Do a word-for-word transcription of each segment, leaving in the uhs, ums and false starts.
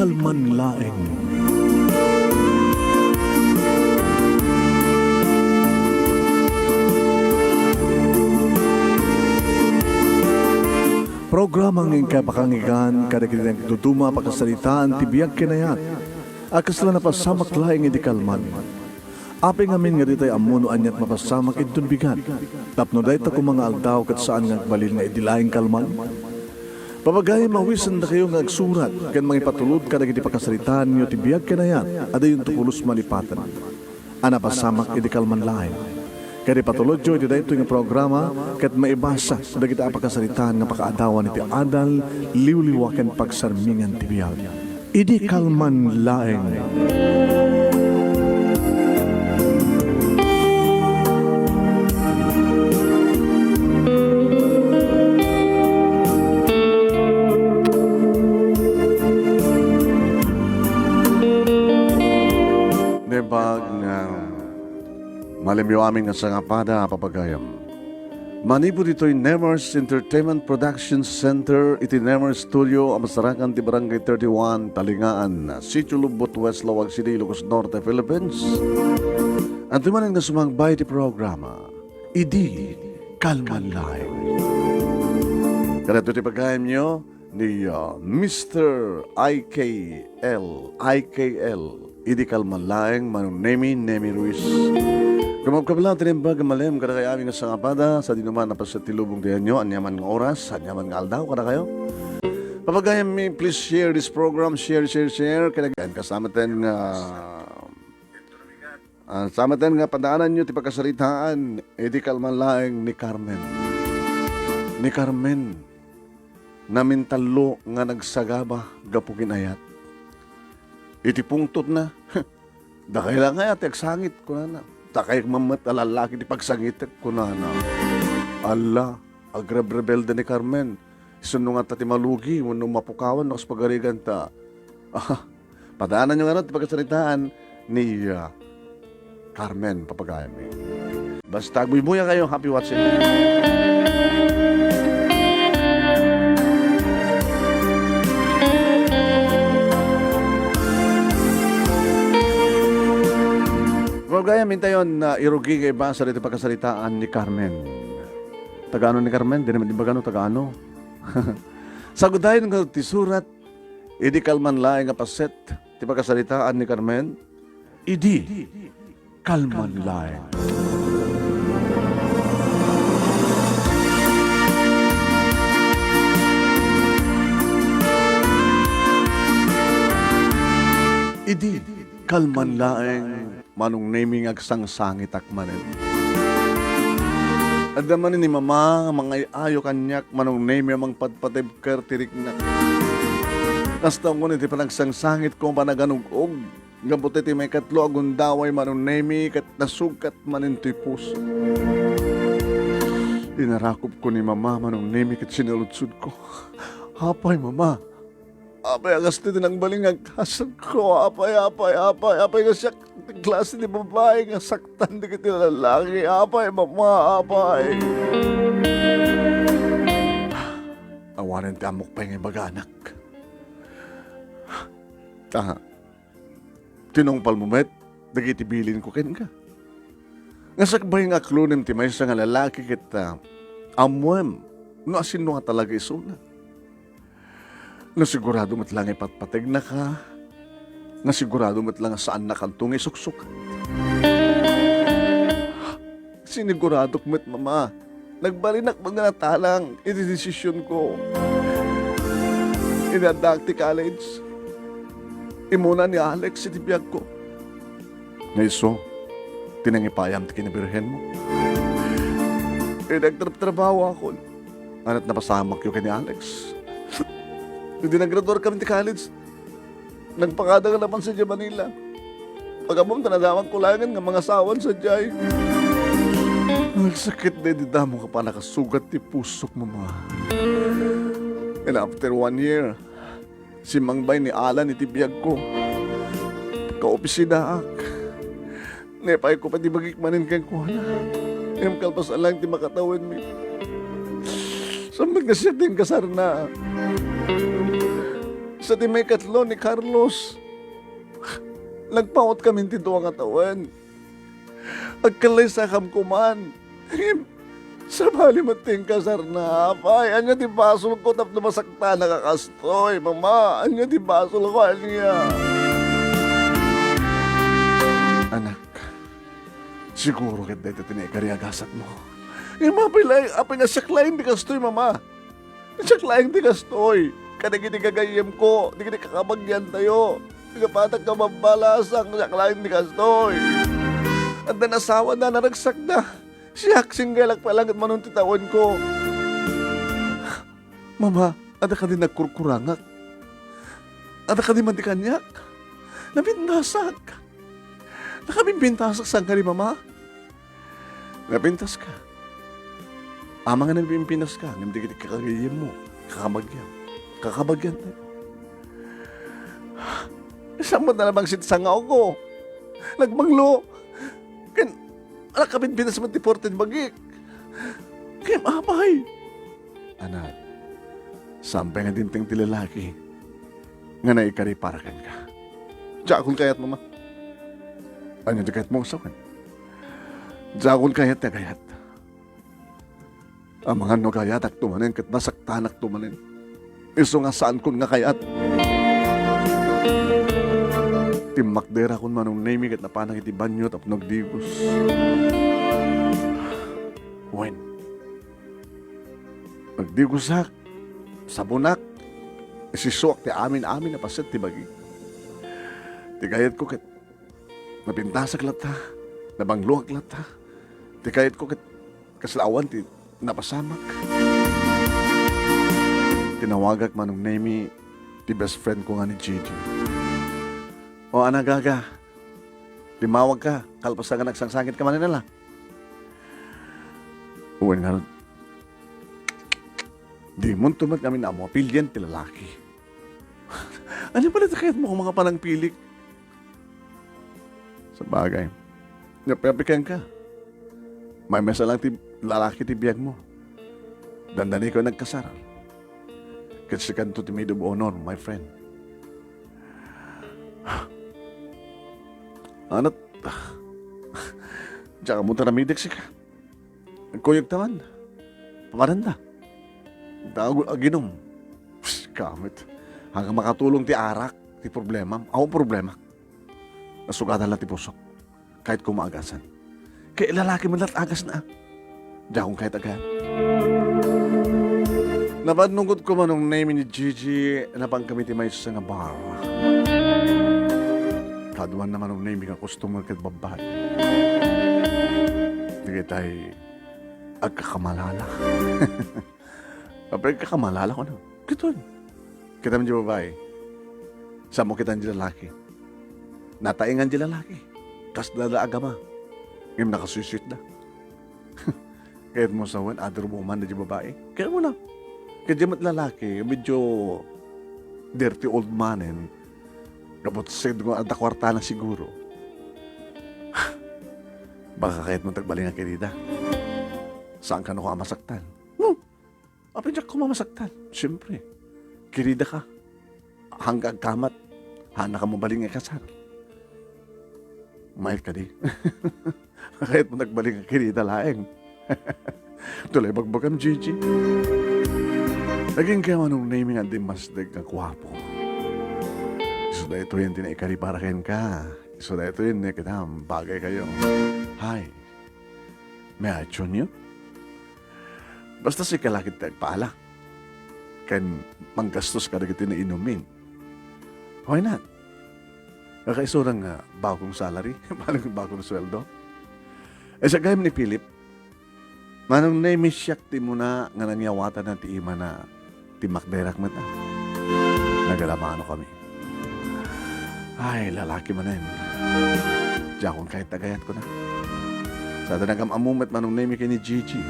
Kalman laeng. Programa nga inkay pakangigan kadagiti nagduduma a pakasaritaan ti biag ken ayat a kasla napasamak laeng idi kalman. Apay ngamin nga ditay ammo no aniat mapasamak inton bigat, tapno dayta koma nga aldaw ket saan nga agbalin nga idi laeng kalman? Papagayam, awisendakayo nga agsurat ken mangipatulod kadagiti pakasaritaanyo ti biag ken ayat a diyonto pulos malipaten a napasamak idi kalman laeng. Ket ipatulodyo iti daytoy nga programa ket maibasa dagiti a pakasaritaan nga pakaadawan iti adal, liwliwa ken pagsarmingan ti biag. Idi kalman laeng. Naimbag nga malimyo amin nga sangapada a papagayam. Manipud ditoy Nemers Entertainment Production Center iti Nemers Studio a masarakan ti Barangay thirty-one, Talingaan, Sitio Lubbot, West Laoag City, Ilocos Norte, Philippines. Anto manen nga sumangbay ti programa, idi kalman laeng. Kadagitoy ti pagayamyo, ni, ah, Mister I K L, I K L, idi kalman laeng, Manong Nemi, Nemi Ruiz. Kumabkabla ti naimbag a malem kadakayo amin nga sangapada, sadino man a paset ti lubong ti anyo, aniaman nga oras, aniaman nga aldaw kadakayo. Papagayammi, please share this program, share, share, share. Kaya kasamaten nga Ah, samaten nga padaananyo ti pakasaritaan, idi kalman laeng ni Carmen. Ni Carmen, namintallo nga nagsagaba gapu ken ayat. Iti pungtotna, "Dakay la nga ayat ti agsangit," kunana. "Dakay man met a lallaki ti pagsangitek," kunana. Alla, agrebrebelde ni Carmen. Isunno ngata ti malugi wenno mapukawan no kas pagariganta. Aha, padaananyo ngarud ti pakasaritaan ni, ah, Carmen, papagayammi. Basta agbuybuyakayo, happy watching. Papagayam, intayon, ah, irugi nga ibasa ditoy pakasaritaan ni Carmen. Taga-ano ni Carmen? Di naman imbagano, taga-ano? Sagudayon nga ti surat, idi kalman laeng nga paset ti pakasaritaan ni Carmen, idi kalman laeng. Idi kalman laeng. Manong Nemi nga agsangsangitak manen. Adda manen ni Mama nga mangay-ayo kaniak, Manong Nemi, a mangpadpadibker ti riknak. Kasta ungon iti panagsangsangitko, panaganug-og. Gapu ta iti maikatlo a gundaway, Manong Nemi, ket nasugkat manen ti puso. Inarakupko ni Mama, Manong Nemi, ket sinaludsodko, "Apay, Mama?" Apay a kasta ti nagbalin nga agkasangko? Apay, apay, apay, apay nga siak ti klase ti babai nga saktan dagiti lalaki? Apay, Mama, apay. Awanen ti ammok pay nga ibaganak. Ta, tinungpalmo met dagiti bilinko kenka. Nga sakbay nga aklonem ti maysa nga lalaki ket, ah, ammoem no asino nga talaga isuna. No sigurado met la nga ipatpategnaka, nga sigurado met la nga saannakanto nga isuksukat. Siniguradok met, Mama. Nagbalinak met nga natalang iti desisionko. Idi addaak ti college, immuna ni Alex iti biagko. Nga isu, ti nangipayam ti kinabirhenmo. Idi agtrabtrabahoakon, ania't napasamakyo ken ni Alex. Idi naggraduarkami ti college, nagpakada nga napan sadiay Manila. Pag-ammom ta nadamagko laengen nga mangasawan sadiay. Nagsakit daydi damo nga pannakasugat ti pusok, Mama. And after one year, simmangbay ni Alan iti biagko. Kaopisinaak. Naipayko pay ti bagik manen kenkuana. Ngem kalpasan laeng ti makatawenmi, saan met nga siak ti inkasarna. Sa ti maikatlo ni Carlos, nagpaut kami ti dua nga tawen. Agkallaysakam koman. Ngem, sabali met ti inkasarna. Apay, ania ti basolko tapno masaktanak a kastoy, Mama? Ania ti basolko, ania? Anak, siguro ket dayta ti naikari a gasatmo. Ngem apay laeng, apay nga siak laeng ti kastoy, Mama? Siak laeng ti kastoy. Kadagiti gagayyemko, dagiti kakabagiantayo, ti kapatak nga babbalasang, siak laeng ti kastoy. Adda nasawada, naragsakda. Siak, singgaylak pay laeng ket manon ti tawenko. Mama, adda kadi nagkurkurangak? Adda kadi man ti kaniak? Napintasak. Nakapimpintasak saan kadi, Mama? Napintaska. Amangan a napimpinaska, ngem dagiti kagayyemmo, kakabagiam, kakabagiantayo. Saan met a nabangsit ti sangawko? Nagbanglo. Ken, nakapimpintas met ti puerte ti bagik. Ngem apay? Anak, saan pay nga dimteng ti lalaki nga naikari para kenka. Diakon kayat, Mama. Ania ti kayatmo, sawen? Diakon kayat ti agayat. Amangan no agayatakto manen ket nasaktanakto manen. Isu nga saankon nga kayat. Timmakderakon, Manong Nemy, ket napanak iti banio tapno agdigos. Wen, agdigosak, sabonak, isisuak ti amin-amin a paset ti bagik. Ti kayatko ket napintasak latta, nabangloak latta. Ti kayatko ket kasla awan ti napasamak. Tinawagak, Manong Nemy, ti best friend ko nga ni Gigi. O, ana, Gaga, limawagka, kalpasan nga nagsangsangit ka manen, ala? Wen ngarud, dimonto met ngamin ammo a pilien ti lalaki. Ania pay ti kayatmo nga makapanangpilik? Sabagay, napiapik kenka. Maymaysa lang ti lalaki ti biagmo. Dandanikayo nagkasar. Ket sikanto ti maid of honor, my friend. Anat, diak ammo ti aramidek sika. Nagkuyogta man. Papananda. Dago aginum. Psst, kamit. Hanggang makatulong ti arak, ti problemam. Awan problemak. Nasugatan la ti pusok. Kayatko maagasan. Kay lalaki man lat agasna. Diakon kayat agayat. Napadnungotko, Manong Nemy, ni Gigi, napankami ti maysa nga bar. Kaduan na, Manong Nemy, nga customer ket babbai. Dagitay agkakamalala. Apay agkakamalala, kunak? Kitam. Kitam di babbai. Saan mo kitaan di lalaki? Nataengan di lalaki. Kasla da agama. Ngem nakasuysuitda. Kayatmo sawen, other woman na di babbai. Kayatmo na. Ket di met lalaki, medyo dirty old manen. Gapu ta sed nga adda kuartana siguro. Baka kayatmo ti agbalinga kenkuana. Saan kano a masaktan? Hmm. Apay, diak koma masaktan. Siyempre. Kenkuana ka. Hanggang agkamat. Haanna ka mabalin nga ikasar. Mayat kadi. Kayatmo ti agbalinga kenkuana laeng. Tulay bagbagam, Gigi. Naging kaya Manong Nemy nga dimmasdek nga guapo. Isu daytoyen ti naikari para kenka. Isu daytoyen, ne, kitam, bagay kayo. Hi. May I tune you? Basta sika la ket ti agpaalak. Ken manggastos kadagiti nainumin. Why not? Nakaisura nga bagong salary, bagong, bagong sweldo. E, sa gayam ni Philip, Manong Nemy, siak ti umuna nga nangyawatan ti imana. Timmakderak met, a. Nagalamano kami. Ay, lalaki manen. Diakon kayat ti agayat, kunak. Sa ta nagam-ammo met Manong Nemy ken ni Gigi.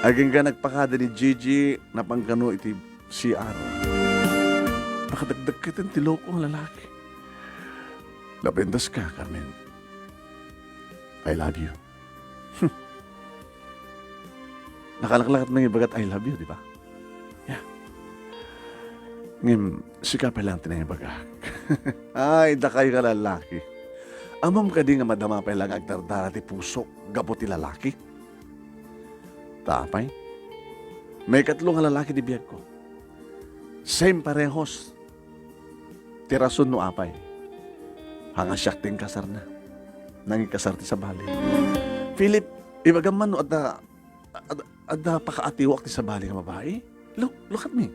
Agingga nagpakada ni Gigi, napan kano iti C R. Nakadagdagketen ti loko nga lalaki. Napintaska, Carmen. I love you. Nakalaklakat mangibagat I love you, di ba? Yeah. Ngem sika pay laeng ti nangibagak. Ay, dakayo nga lalaki. Ammom kadi nga madama pay laeng nga agdardara ti pusok gapu ti lalaki? Ta apay, maikatlo nga lalaki ti biagko. Same parehos ti rason no apay. Haan nga siak ti inkasarna. Nangikasar ti sabali. Philip, ibagam man no adda, ad-, adda pakaatiwak ti sabali nga babai? Look, look at me.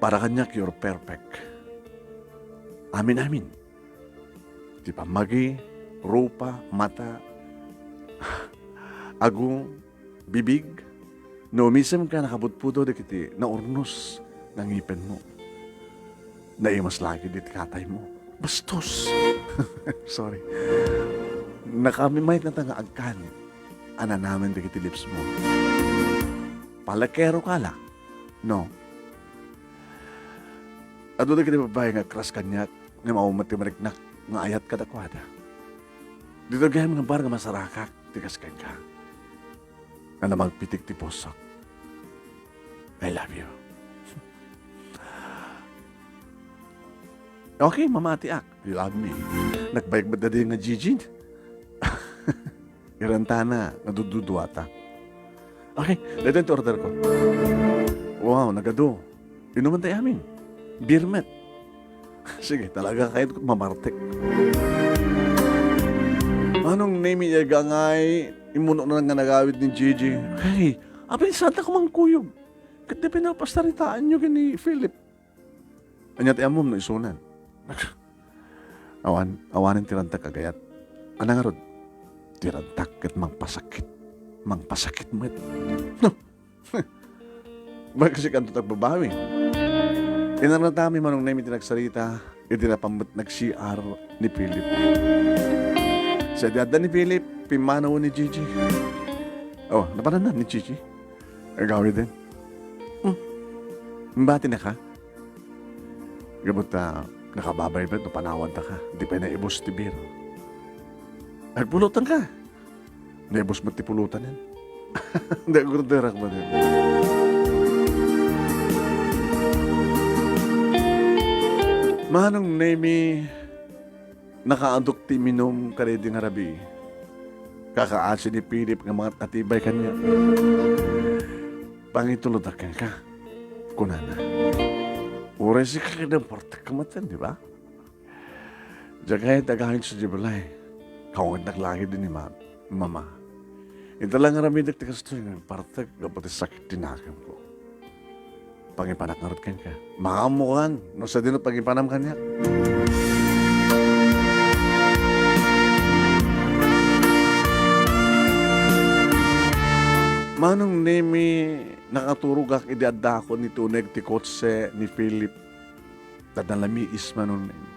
Para kaniak, you're perfect. Amin-amin. Ti pammagi, rupa, mata, agong, bibig, no umisemka, nakapudpudaw dagiti naurnos nga ngipenmo. Naimas la ketdi ti kataymo. Bastos! Sorry. Nakaammo met ngarud nga agkanit a nanamen dagiti lipsmo. Palekeroka la, no? Adu dagiti babbai nga agkras kaniak, ngem awan met ti mariknak nga ayat kadakuada. Ditoy gayam nga bar nga masarakak ti kas kenka. Nga namagpitik ti pusok. I love you. Okay, mamatiak. You love me. Nagbayak met daydi nga Gigi? Irantana nga dududuata. Okay, daytoy ti order ko. Wow, nagadu. Inuman tayo amin. Beer met. Sige, talaga kayo mamartek. Manong Nemi, agangay, imuno na nga nagawid ni Gigi. Hey, apin saan ta kumangkuyog? Ket di pinapastaritaanyo ken ni Philip. Ania ti ammom no isunan? Awan, awanen ti rantak a gayat. Ania ngarud? Ti rantak ket mangpasakit. Mangpasakit met. No? Bakasikanto ti agbabawi. Inarnatami, Manong Nemi, ti nagsarita iti napan met nag-C R ni Philip. Sadi adda ni Philip, pimmanawen ni Gigi. Oh, napananna ni Gigi. Agawiden. Hmm. Imbatinaka? Gapu ta nakababaybay no panawantaka. Di pay naibus ti beer. Agpulutanka. Naibus met ti pulutan yan. Di, agorderak met yan. Manong Nemi, nakaadok ti minum kadaydi nga rabii. Kakaasi ni Philip nga mangat-atibay kaniak. Pangitulodak kenka, kunana. Uray sika ket importekka met, di ba? Diak kayat agawid sadiay balay. Kaungitnak la ketdi ni ma-, mama. Inta la nga aramidek ti kastoy nga impartek gapu ti sakit ti nakemko. Pangipanak ngarud kenka. Maammokan no sadino pangipanam kaniak. Manong Nemi, nakaturogak idi addakon ni tuneg ti kotse ni Philip. Adda nalamiis, Manong Nemi.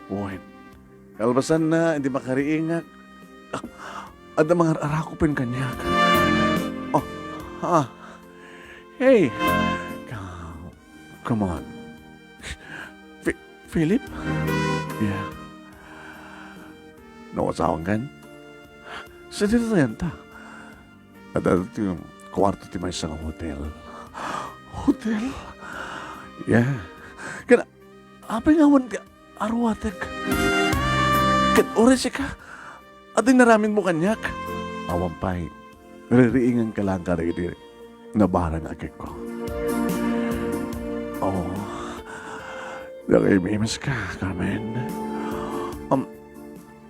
Wen, kalpasanna, idi makariingak, ah, adda mangar-arakupen kaniak. Oh, ah. Hey. Come, come on. Fi-, Philip? Yeah. No, asawakan? Sa dito yan ta? Adda ti kuarto ti maysa nga hotel. Hotel? Yeah. Ken apay nga awan ti aruatek? Ket uray sika, adda inaramidmo kaniak? Awan pay. Ririinganka laeng kadagiti nabara nga agekko. Oh. Nakaibimas ka, Carmen. Um,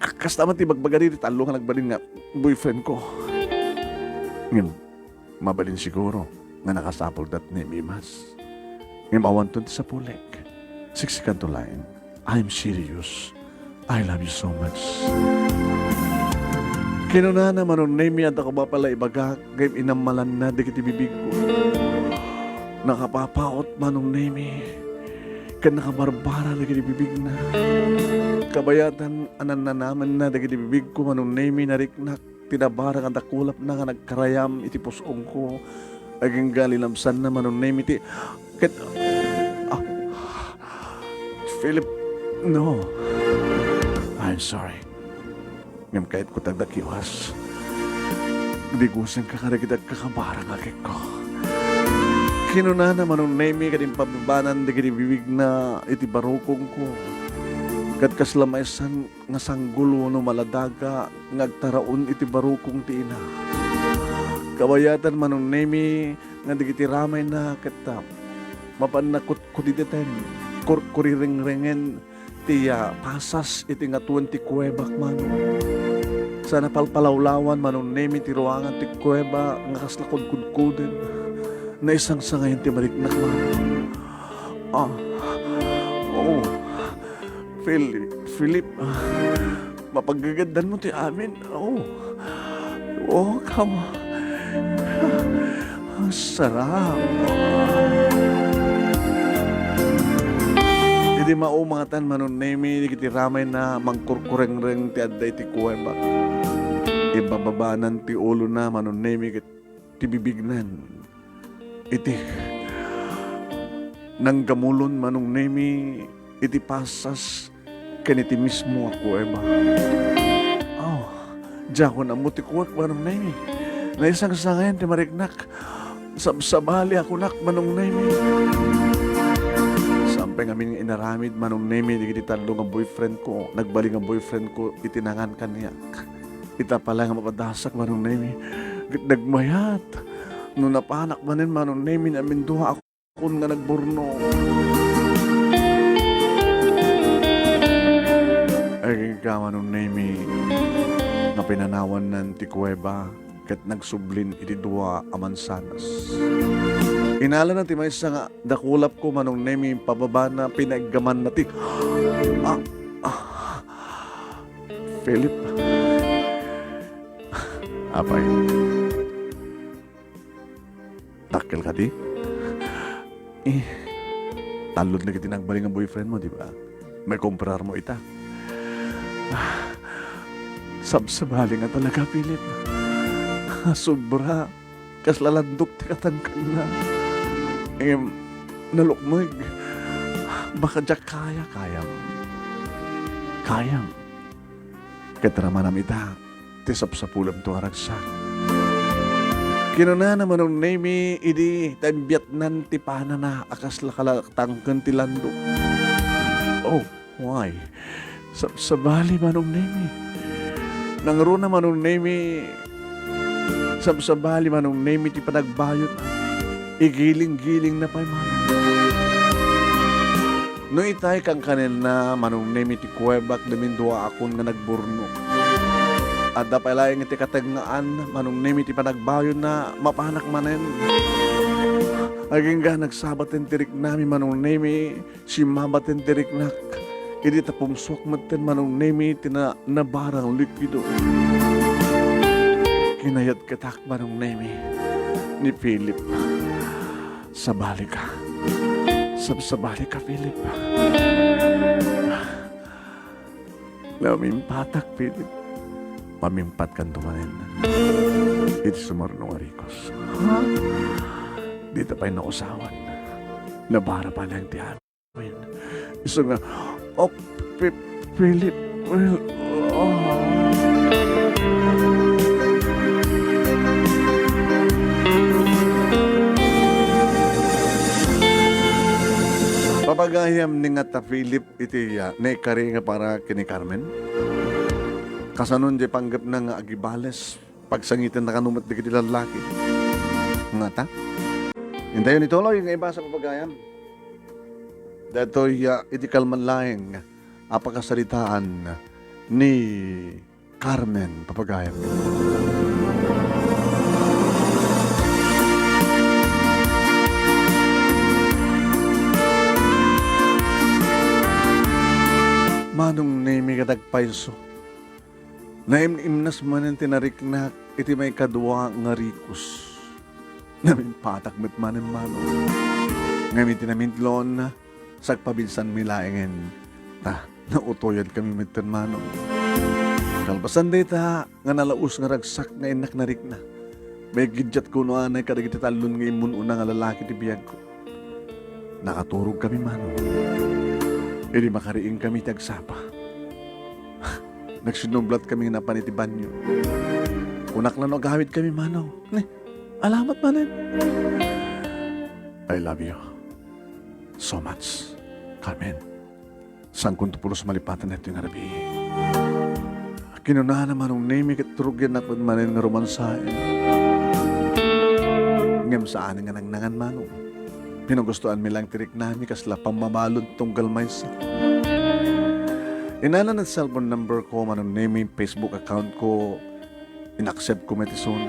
Ka-, kasta man ti ibagbaga daydi tallo nga nagbalin nga boyfriend ko. Ngem, mabalin siguro nga nakasapulda ti naimimas. Ngem awanton ti sapulek. Siksikanto laeng. I'm serious. I love you so much. Kinunana, Manong Nemi, adda ko pay la ibagak, ngem inammalanna dagiti bibigko. Nakapapaut, Manong Nemi, ken nakabarbara dagiti bibigna. Kabayatan a nannanamenna dagiti bibigko, Manong Nemi, nariknak ti nabara nga dakulapna nga nagkarayam iti pus-ongko. Agingga linamsanna, Manong Nemi, ti ket, ah, Philip, no. I'm sorry. Ngem kayatko ti agdakiwas. Digusenka kadagiti agkakabara nga agekko. Kinunana, Manong Nemi, ket impababanan dagiti bibigna iti barukongko. Ket kasla maysan nga sanggol wenno maladaga nga agtaraon iti barukong ti ina. Kabayatan, Manong Nemi, nga dagiti ramayna ket, ah, mapanna kutkudideten, kurkurirengrengen ti, ah, pasas iti ngatoen ti kuwebak, Manong. Sa napalpalawlawan, Manong Nemi, ti ruangan ti kuweba nga kasla kudkudkuden. Naisangsangayan ti mariknak, Manong. Ah, oo. Philip, Philip, ah, mapaggagaddanmo ti amin. Oo. Oo, kama. Ang sarap. Idi maumatan, Manong Nemi, dagiti ramayna mangkurkurengreng ti adda iti kuweba. Ibababanan ti ulona, Manong Nemi, ket ti bibignan. Iti nanggamulon, Manong Nemi, iti pasas ken iti mismo a kuweba. Aw, diakon ammo ti kuek, Manong Nemi. Naisangsangayan ti mariknak. Sabsabali a kunak, Manong Nemi. Saan pay ngamin nga inaramid, Manong Nemi, dagiti tallo nga boyfriend ko, nagbali nga boyfriend ko, iti nangan kaniak. Ita pay la nga mapadasak, Manong Nemi. Ket nagmayat. No napanak manen, Manong Nemi, nga amindua a kun nga nagburno. Agingga, Manong Nemi, nga pinanawannan ti kuweba ket nagsublin iti dua a mansanas. Inalana ti maysa nga dakulapko, Manong Nemi, pababana, pinaiggamanna ti, ah, ah, Philip. Apay. Dakkel kadi? Eh, tallo dagiti nagbali nga boyfriend mo, di ba? Maikumparar mo ita. Ah, sabsabali nga talaga, Philip. Ah, sobra. Kasla landok ti katangkenna. Em, nalukmeg. Baka diak kaya, kayam. Kayam. Ket ramanam ita ti sapsapulamto a ragsak. Kinunana, Manong Nemi, idi ta imbiatnan ti panana a kasla kalatangken ti landok. Oh, why? Sabsabali, Manong Nemi. Nangruna, Manong Nemi, sabsabali, Manong Nemi, ti panagbayot. Igiling-gilingna pay, Manong. No itay kankanenna, Manong Nemi, ti kuwebak, damindua a kun nga nagburno. Adda pay laeng ti katengngaan, Manong Nemi, ti panagbayonna, mapanak manen. Agingga nagsabaten ti riknami, Manong Nemi, simmabaten ti riknak. Idi ta pumsuak metten, Manong Nemi, ti na-, nabarang likido. Kinayatketak, Manong Nemi, ni Philip. Sabalika. Sabsabalika, Philip. Namimpatak, Philip. Mamimpatkanto manen iti sumurno nga rikos. Ha? Dita pay nausawan. Nabara pay laeng ti amin. Isu nga, oh, Pi-, Philip, Phil-, oh. Papagayam ni nga ta Philip iti, ah, naikari nga para ken ni Carmen? Kasanon diay panggepna nga agibales? Pagsangitenda kano met dagiti lallaki. Ngata? Intayon ituloy nga ibasa, papagayam. Daytoy, ah, iti kalman laeng a pakasaritaan ni Carmen, papagayam. Manong Nemi, ket agpayso. Naim-imnas manen ti nariknak iti maikadua nga rikos. Namimpatak met manen, Manong. Ngem iti namintlon, sagpabinsanmi laengen ta nautoyadkami metten, Manong. Kalpasan dayta nga nalaus nga ragsak nga innak narikna, maigiddiat kuno anay kadagiti tallon nga immun-una nga lalaki ti biagko. Nakaturogkami, Manong. Idi makariingkami iti agsapa, nagsinnublatkami nga napan iti banio. Kunak la no agawidkami, Manong. Ne, alamat manen. I love you so much, Carmen. Saankonto pulos malipatan daytoy nga rabii. Kinunana Manong Nemi ket rugiannak met manen nga romansaen. Ngem saan nga nangnangan, Manong. Pinagustoanmi laeng ti riknami kasla pammabalud tunggal maysa. Inana ti cellphone number ko, Manong Nemi, Facebook account ko, in-accept ko met isuna.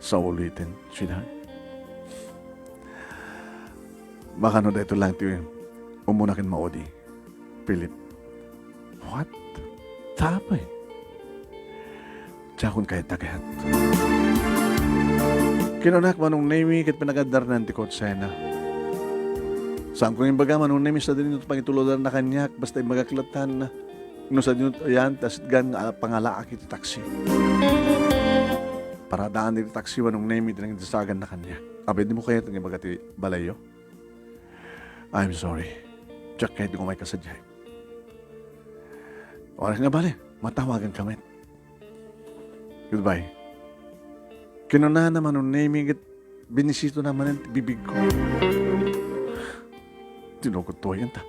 Sa uliten, sweetheart. Baka no daytoy lang ti umuna ken maudi, Philip. What? Tapay? Diakon kayat a kayat. Kinunak Manong Nemi ket pinagaddarnan ti kotsena. Saanko nga imbaga, Manong Nemi, sadino ti pangitulodanna kaniak, basta imbagak latta. No sadino ti ayan ti asitgan nga pangalaak iti taksi. Paradaan iti taksi, Manong Nemi, ti nangidasaganna kaniak. Apay, dimo kayat nga ibaga ti balayyo? I'm sorry. Diak kayat nga umayka sadiay. Oras nga bale, matawaganka met. Goodbye. Kinunana Manong Nemi ket binisitona manen ti bibigko. Tinukod tuwayen ta.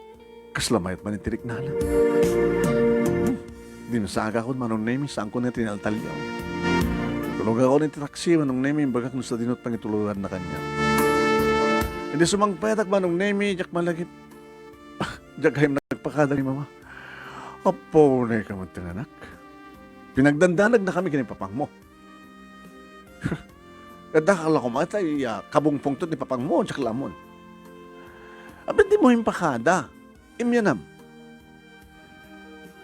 Kasla mayat manen ti riknana. Hmm. Dinsagakon Manong Nemi, saanko nga tinaltaliaw. Tulogakon iti taksi, Manong Nemi, imbagak no sadino ti pangitulodanna kaniak. Idi sumangpetak Manong Nemi, diak malagip. Diak gayam nagpakada ni Mama. Apo, ne ka met nga anak. Pinagdandanagna kami ken ni papangmo. Adda ka la koma tay, ah, kabungpungtot ni papangmo, diak la ammon. Apay dimo impakada. Imyanam.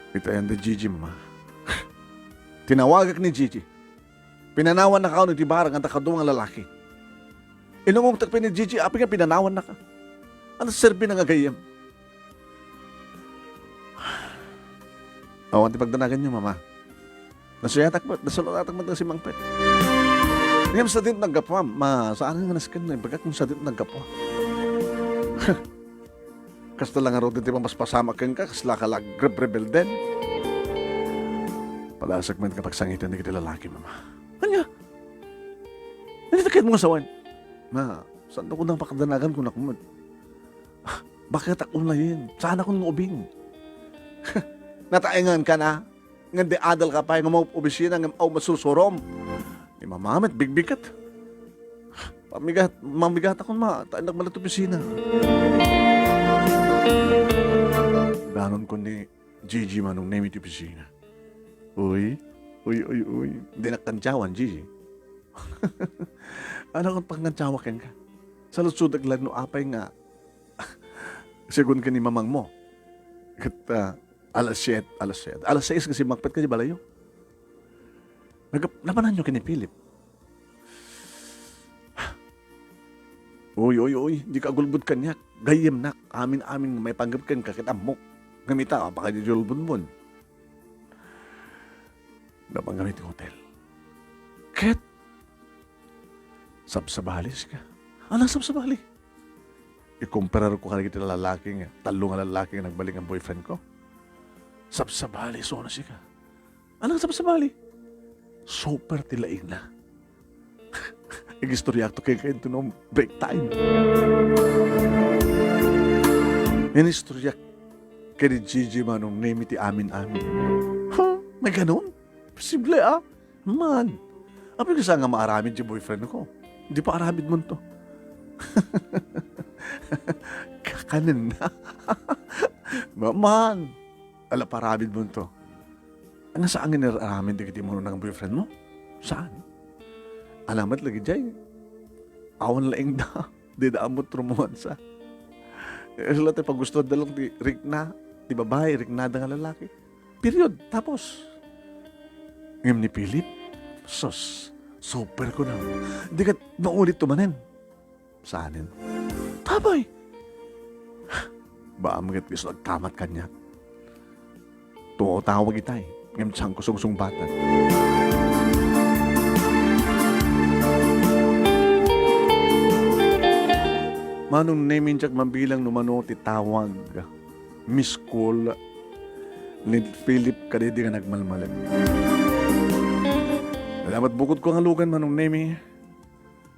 Ita yan da Gigi, Mama. Tinawagak ni Gigi. Pinanawannaka iti barang, adda kadua nga lalaki. Inungongtak pay ni Gigi, apay nga pinanawannaka? Ania serbina nga gayyem? Awan ti pagdanaganyo, Mama. Nasuyatak met, nasulatak met nga simangpet. Ngem sadino ti naggapuam, ma, saan nga nasken, imbagak no sadino ti naggapuam. Kasta la ngaruden ti pampaspasamak kenka, kasla ka la agrebrebelden. Padasak met nga pagsangiten dagiti lalaki, Mama. Ania? Ania ti kayatmo nga sawen? Ma, saanto koma nga pakadanagan, kunak met. Ah, bakit ak unayen? Saanakon nga ubing? Nataenganka na? Ngem di adal ka pay nga maob-obisina ngem awan masursurom. Ni Mama met, bigbigat. Mamigat, mamigatakon, Ma, ta innak malet opisina. Danon ko ni Gigi Manong Nemi ti opisina. Uy, uy, uy, uy. Dinak kantiawan, Gigi. Ania kon pangkantiawak kenka? Saludsodek laeng no apay nga segun ken ni mamangmo. Ket, ah, alas siete, alas siete. Alas sais nga simmangpetka idiay balayyo. Nagap-, napananyo ken ni Philip? Uy, uy, uy, dika agulbod kaniak. Gayyemnak. Amin-amin nga maipanggep kenka ket ammok. Ngem ita, apay kadi diay ulbodmon? Napan kami iti hotel. Ket sabsabali sika. Ania nga sabsabali? Ikumparar ko kadagiti lalaki nga, tallo nga lalaki nga nagbalik nga boyfriend ko. Sabsabali isu no sika. Ania nga sabsabali? Super ti laingna. Agistoriaak to kenka inton break time. Inistoriak ken ni Gigi Manong Nemi ti amin-amin. Ha? Maikanon? Posible, ah? Man. Apay, saan nga maaramid ti boyfriend ko? Di pa aramidmonto. Kakanenna. Ma-, man. Ala, paaramidmonto. Ania, saan nga inaramid dagiti umuna nga boyfriend mo? Saan? Ania met lagi diay? Awan laingda. Dida ammot romansa. Kasla ti pagustoanda lang ti rikna ti babai, riknada nga lalaki. Period. Tapos. Ngem ni Philip, sus, super ko na. Di ket maulitto manen. Saanen? Tapay! Baam ket isu agkamat kaniak. Tumaw-tawag itay, ngem saanko sungsungbatan. Manong Nemi, diak mabilang no mano ti tawag, miss call ni Philip kadaydi nga nagmalmalem. Salamat bukod ko nga lugan, Manong Nemi.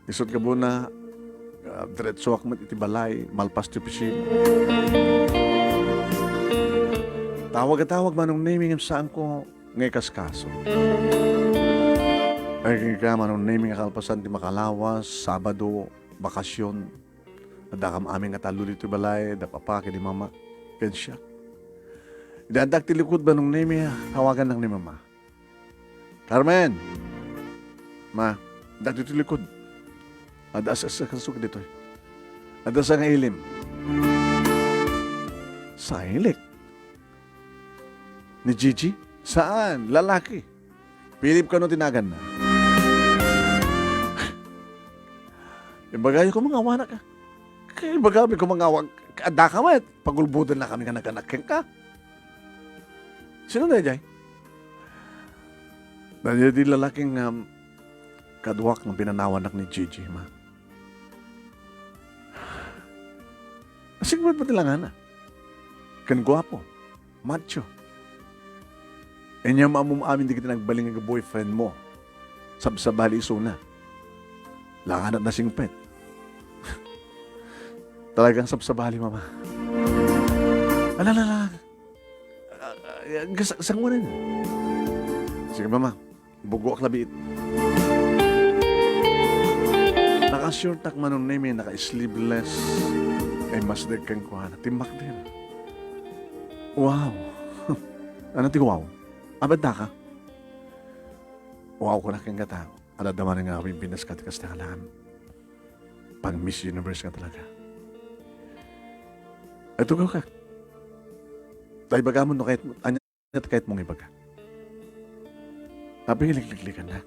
Isut' gapuna, Ah, diretsoak met iti balay, malpas ti opisina. Tawag a tawag, Manong Nemi, ngem saanko nga ikaskaso. Ay, kenka, Manong Nemi, nga kalpasan ti makalawas, Sabado, bakasyon. Addakam amin nga tallo ditoy balay, da papa ken ni mama, ken siak. Idi addak ti likud, Manong Nemi, tawagannak ni mama. "Carmen! Ma, addak ditoy likud. Adda as-, asikaso ditoy. Adda sangailim." "Sangailik? Ni Gigi?" "Saan, lalaki. Philip kano ti naganna." "Ibagayo koma nga awanak, a. Kay ibagami koma nga awan, addaka met. Pagulbodennakami nga naganak kenka." "Sino daydiay?" "Daydiay ti lalaki nga, um, kaduak nga pinanawannak ni Gigi, ma." "Asingpet met ti langana. Ken guapo, macho. Ania maammo amin dagiti nagbalin nga boyfriend mo. Sabsabali isuna. Langanat nasingpet." "Talagang sabsabali, mama." "Ala, ala, ala. Ah, ah, gas-, sanguanan." "Sige, mama. Bugoak labiit." Naka-assureak, Manong Nemi, naka-sleeveless. Ay, mas dagkan kuana. Timmakder. "Wow." "Ano ti wow? Abaddaka?" "Wow," kunak kenka, ta adda manen nga awing Pinas ket kasta nga laeng. Pang Miss Universe nga talaga. Ay, tugawka. Ta ibagamon no kayat, ania ti kayatmo nga ibaga. Apay nga likliklikannak?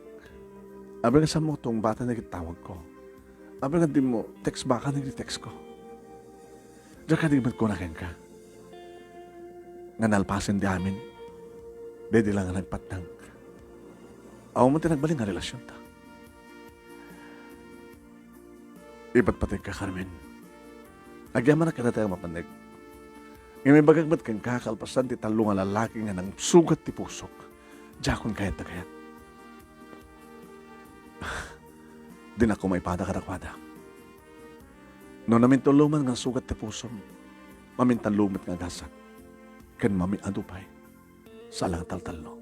Apay nga saanmo tungbatan dagiti tawagko? Apay nga dimo text backan dagiti textko? Diak kadi met kuna kenka nga nalpasen ti amin, daydi la nga nagpatnag. Awan met ti nagbalin nga relasionta. Ipatpategka, Carmen. Agyamanak kadatayo a mapannek. Ngem ibagak met kenka, kalpasan ti tallo nga lalaki nga nangsugat ti pusok, diakon kayat a kayat. Dinak koma ipada kadakuada. No namintulo man nga sugat ti pusom, mamintallo met nga agasat, ken mamiadu pay. Saan la nga taltallo.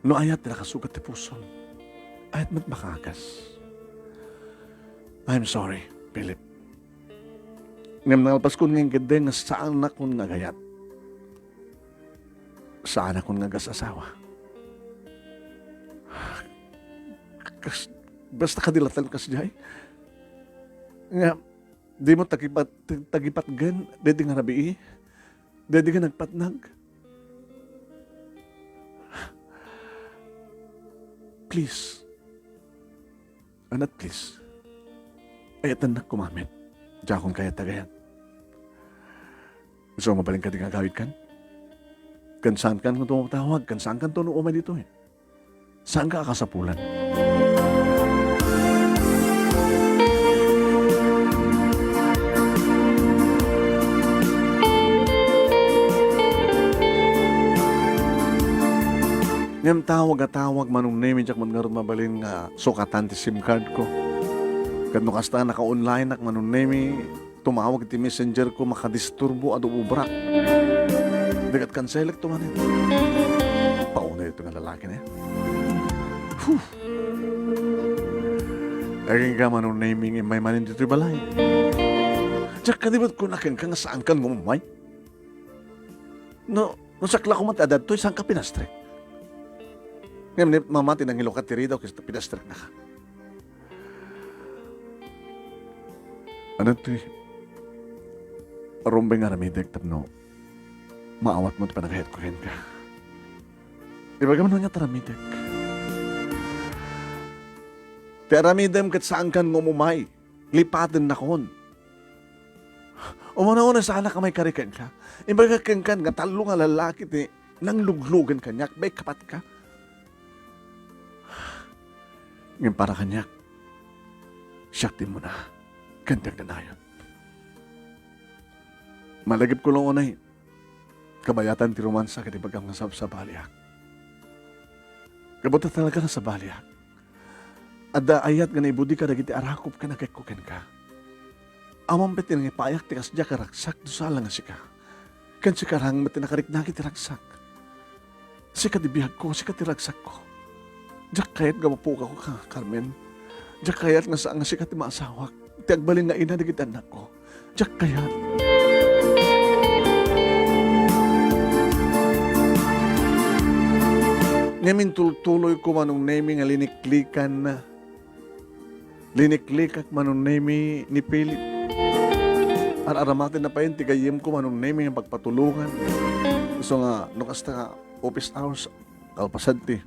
No ayat ti nakasugat ti pusom, ayat met makaagas. I'm sorry, Philip. Ngem nalpaskon nga inkeddeng nga saanakon nga agayat. Saanakon nga agas-asawa. Kas-, basta kadi latta kasdiay. Nga, dimo tagipat-, tagipatgen, daydi nga rabii, daydi nga nagpatnag. Please. Anat, please. Ayatennak koma met. Diakon kayat a kayat. Isu mabalin kadi nga agawidkan? Ken saankan nga tumatawag, ken saankan no umay ditoy. Saanka a kasapulan? Ngem tawag a tawag, Manong Nemi, diak met ngarud mabalin nga sukatan ti SIM card ko. Ket no kasta, naka-online-ak, Manong Nemi, tumawag iti messenger ko, makadisturbo a duubrak. Dagat kanselek to manen. Paunay ito nga lalaki na yan. Whew! Aging ka, Manong Nemi, nga immay manen ditoy balay. Diak kadi met kuna kenka nga saankan nga umay? No, no sakla koma ti adda ditoy, saanka pinastrek? Ngem ni mama ti nangilukat ti ridaw, kasta pinastreknaka. Ano ti rumbeng nga aramidek tapno maawatmo ti panagayatko kenka? Ibagam no ania ti aramidek. Ti aramidem ket saankan nga umumay. Lipatennakon. Umuna-una, saanak a maikari kenka. Imbagak kenka nga tallo nga lalaki ti nangluglugen kaniak, baik kapatka. Ngem para kaniak, siak ti immuna, ken ti agdadayon. Malagipko la unay, kabayatan ti romansa ket ibagam nga sabsabaliak. Gapu ta talaga nga sabaliak. Adda ayat nga naibudi kadagiti arakop ken agekko kenka. Ammom met ti nangipayak ti kas diak a ragsak no saan la nga sika. Ken sika laeng met ti nakariknagi ti ragsak. Sika ti biagko, sika ti ragsakko. Diak kayat nga mapukaw ka, Carmen. Diak kayat nga saan nga sika ti maasawak, ti agbalin nga ina dagiti annakko. Diak kayat. Ngem intultuloyko manong Nemi nga liniklikan. Liniklikak manong Nemi ni Philip. Ar-aramatenna pay ti gayyemko manong Nemi nga pagpatulongan. Isu nga, no kasta nga office hours, kalpasan ti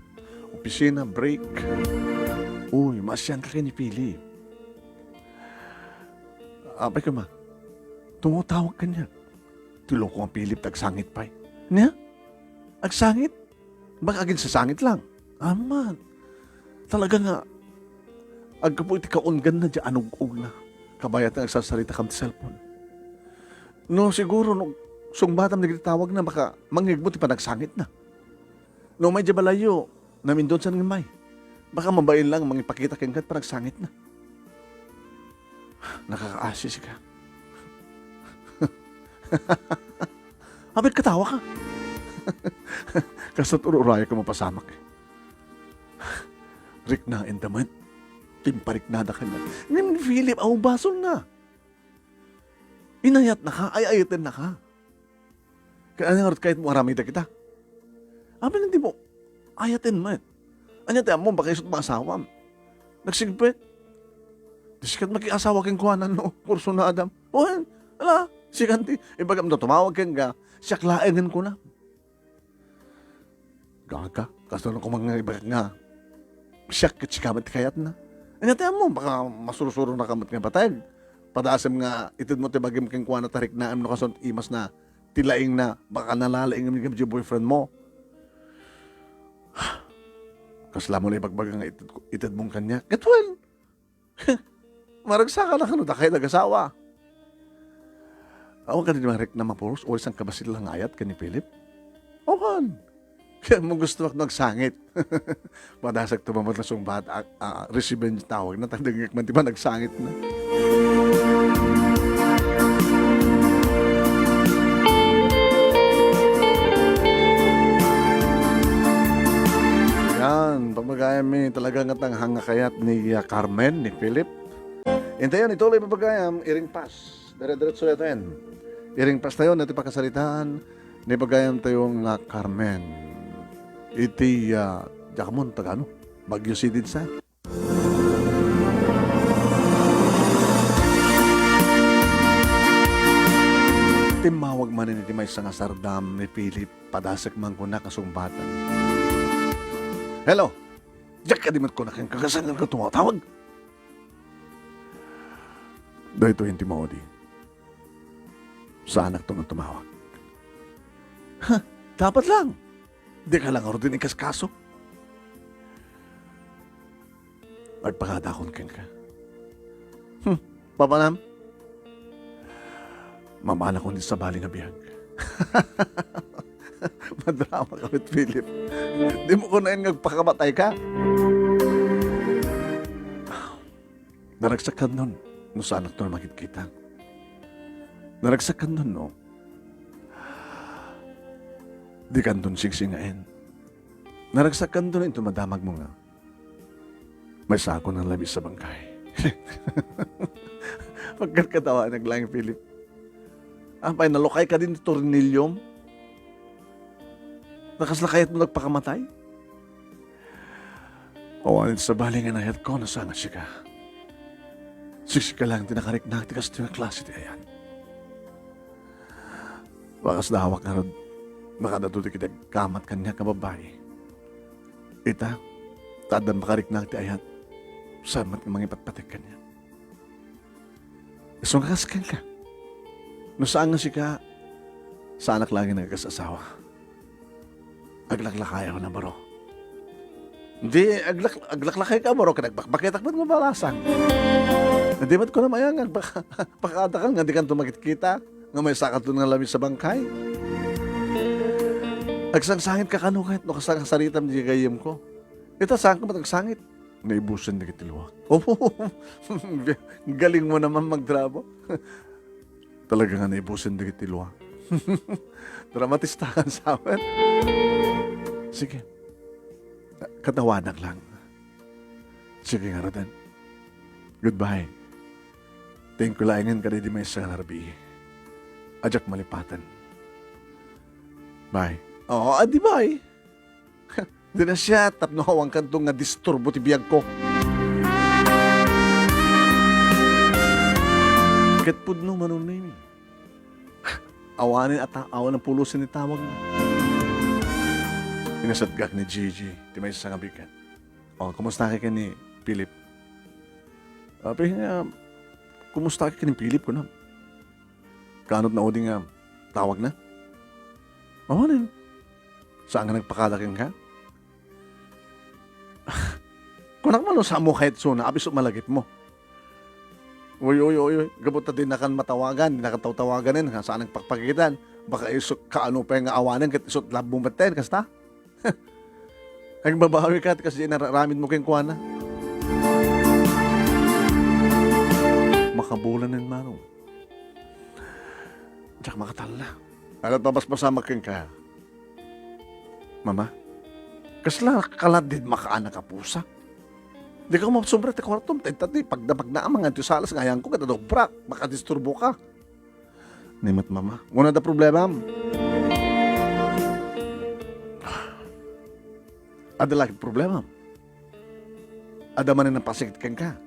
opisina, break. Uy, maasianka ken ni Philip. Apay koma, tumatawag kaniak. Ti loko nga Philip, ti agsangit pay. Nia? Agsangit? Baka aginsasangit lang. Aman. Talaga nga, aggapu iti kaungganna diay anug-ogna. Kabayat nga agsarsarita kam ti cellphone. No, siguro, no sungbatam dagiti tawagna, baka mangngegmo ti panagsangitna. No umay diay balayyo, namindon sa ngemmay. Baka mabain lang mangipakita kenka ti panagsangitna. Nakakaasi sika. Apay katawa ka? Kasla ur-urayak a mapasamak. Riknaenda met. Impariknada kaniak. Ngem ni Philip, aw basolna. Inayatnaka, ay-ayatennaka. Ket ania ngarud kayatmo aramidda kita? Apay nga dimo ayaten met? Ania ti ammom, baka isut maasawam. Nagsigpet. Di sikat makiasawa kenkuana no kursunadam. Wen, ala, sikan ti ibagam no tumawag kenka, siak laengen kunam. Gaga, kasano koma nga ibagak nga siak ket sika met ti kayatna? Ania ti ammom, baka masursuro na ka met nga pateg. Padasem nga itedmo ti bagim kenkuana ta riknaem no kasano ti imasna ti laingna, baka nalalaingem ngem diay boyfriend mo. Kasla mo la ibagbaga nga ited-, itedmon kaniak. Ket wen, maragsakan a kano dakay nagasawa. Awan kadi marikna mapuros, uray sangkabassit la nga ayat ken ni Philip? Awan. Ket mo gustoak no agsangit. Padasek to met la sungbat, a, a, revenge tawagna, ta dengngek man ti panagsangitna. Yan, pamagayam mi talaga nga tanghang nga kayat ni, ah, Carmen, ni Philip. Intayon, ituloy pamagayam, iring pas. Dire-diretso daytoyen. Iring pas tayo, iti pakasaritaan, ni pagayam tayo nga Carmen. Iti, ah, diak ammo, taga ano? Baguio City sa. Timmawag manen iti maysa nga sardam ni Philip, padasek man kuna kasungbatan. Hello? Diak kadi met kuna kenka, kasano nga tumatawag? Daytoy ti maudi. Saanakto nga tumawag. Ha? Dapat lang. Dika lang ngaruden ikaskaso. Agpakadakon kenka. Hmm, papanam? Mamanakon iti sabali nga biag. Madrama ka met, Philip. Dimo kunaen nga agpakamatayka. Naragsak kanton no saanakto a makitkita. Naragsak kanton no dikanton singsingaen. Naragsak kanton inton madamagmo nga maysakon a lamis a bangkay. Pagkarkatawanak laeng, Philip. Apay, nalukay kadin ti torniliom? Nakasla kayatmo nagpakamatay? Awan iti sabali nga inayatko no saan a sika. Siksika laeng ti nakariknak ti kastoy a klase ti ayat. Bakas dawak ngarud, makadado dagiti agkamat kaniak a babbai. Ita, ta addan makariknak ti ayat, saan met nga mangipatpateg kaniak. Isu nga kas kenka. No saan nga sika, saanak laeng nga agas-asawa. Aglaklakayaw na baro. Di, aglak-, aglaklakay ka baro, ket agbakbaketak met nga balasang. Di met kunak aya nga agpaka-, pakaadakan nga dikanto makitkita, nga maysakanto nga lamis a bangkay. Agsangsangit ka kano ket no kasla nga saritam diay gayyemko. Ita, saanka met agsangit. naibusen dagiti luak. Opo, galing mo naman magdrama. Talaga nga naibusen dagiti luak. Dramatista kan sawen. Sige. Katawanak lang. Sige ngaruden. Goodbye. Thank you laengen kadaydi maysa nga narabii. Adiak malipaten. Bye. Oo, adi bye. Di na siya, tapno awan kanto nga disturbo ti biagko. Ket pudno, Manong Nemi. Awanen a ta-, awan a pulosen ti tawagna. Inasatgak ni Gigi, ti maysa nga bigat. O, kumusta ka ken ni Philip? Apay nga, kumusta ka ken ni Philip, kunam? Kaanot naudi nga tawagna? Awanen. Saan nga nagpakada kenka? Kunak man, no, saan mo kayat isuna, apay isu malagipmo. Uy, uy, uy, uy. Gapu ta dinakan matawagan, dinakan tawtawaganen, nga saan nagpakpakitan. Baka isu, kaano pay nga awanen, ket isu labbo metten, kasta? Agbabawika, ti kasdi nararamidmo kenkuana. Makabulanen, Manong. Diak makatalla. Ania ti mapaspasamak kenka? Mama, kasla kaladded makaanak a pusa? Dika masubra ti kuartom, ta inta ti pagna-pagna a mangan ti salas nga ayanko ket adubrak, makadisturboka. Ni met, Mama. Nguna adda problemam? Adda la ket problemam? Adda manen napasikit kenka?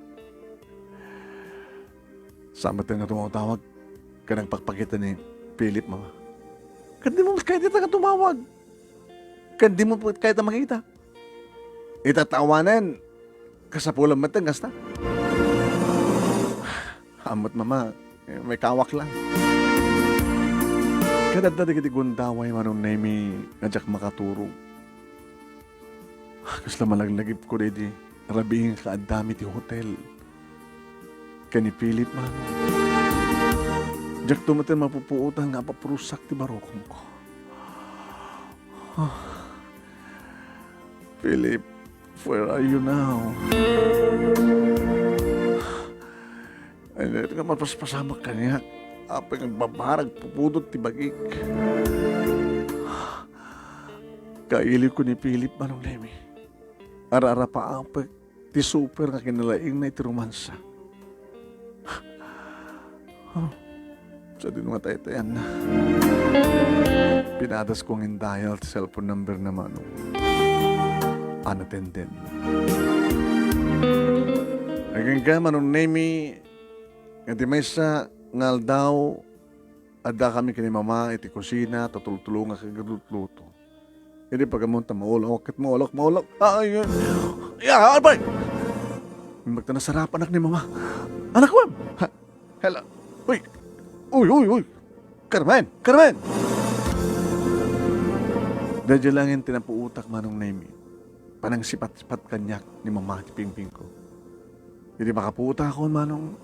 Saan metten nga tumawtawag ken nagpakpakita ni Philip, Mama. Ket dimo kayat ita nga tumawag. Ket dimo kayat a makita. Ita ta awanen, kasapulam metten kasta. Ammok, Mama, eh, maikawak lang. Ket adda dagiti gundaway, Manong Nemi, nga diak makaturog. Kasla malaglagipko daydi rabii nga kaaddami ti hotel ken ni Philip, Manong. Diakto metten mapupuotan nga apapurusak ti barukomko. Ah. Philip, where are you now? Ay, nga mapaspasamak kaniak. Apay nga agbabarag, pupudot ti bagik. Kailiwko ni Philip, Manong Nemi. Ar-arapaapek ti super nga kinalaingna iti romansa. Huh. Sadino nga taytayanna? Pinadasko nga in-dial ti cellphone number na, Manong. Unattended. Agingga, Manong Nemi, nga ti maysa nga aldaw, addakami ken ni Mama iti kusina, tutultulongak iti lutluto. Idi pagammon ta maulok, ket maulok, maulok. Ay, ay, ay, apay! Imbag ta nasarapanak ni Mama. Anak ko! Ha? Hello? Uy! Uy, uy, uy! Carmen! Carmen! Daydiay laeng ti napuotak, Manong Nemi. Panangsipat-sipat kaniak ni Mama ti pingpingko. Idi makapuotakon, Manong,